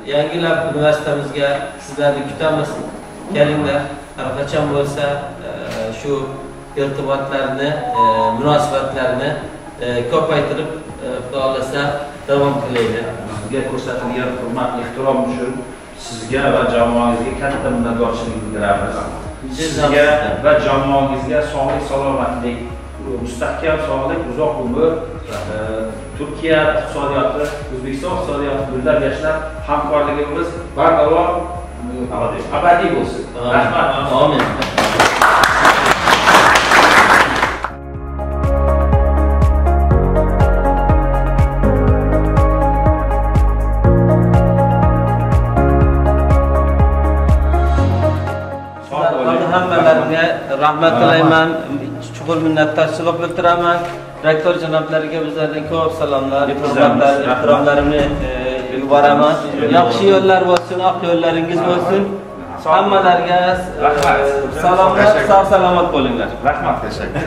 Yangilab universitetimizga sizlarni kutamiz. Kelinglar, har qachon bo'lsa shu irtibotlarni, munosabatlarni ko'paytirib, Xudo xohlasa davom qilaylik. Sizga ko'rsatilgan hurmat, ehtirom uchun sizga va jamoangizga katta minnatdorchilik bildiramiz. Sizga va jamoangizga sog'lik, salomatlik, mustahkam sog'lik, uzoq umr, Turkiya iqtisodiyoti, O'zbekiston iqtisodiyoti gullab yashnab, hamkorligimiz barqaror, abadiy bo'lsin. Rahmat. Amin. Hammalarimga rahmat tilayman, chuqur minnatdorchilik bildiraman. Rektor janoblariga bizlardan ko'p salomlar, hurmatlar, ehtiromlarimni yuboraman. Yaxshi yo'llar bo'lsin, oq yo'llaringiz bo'lsin. Hammalarga salomlar, sog' salomat bo'linglar. Rahmat, tashakkur.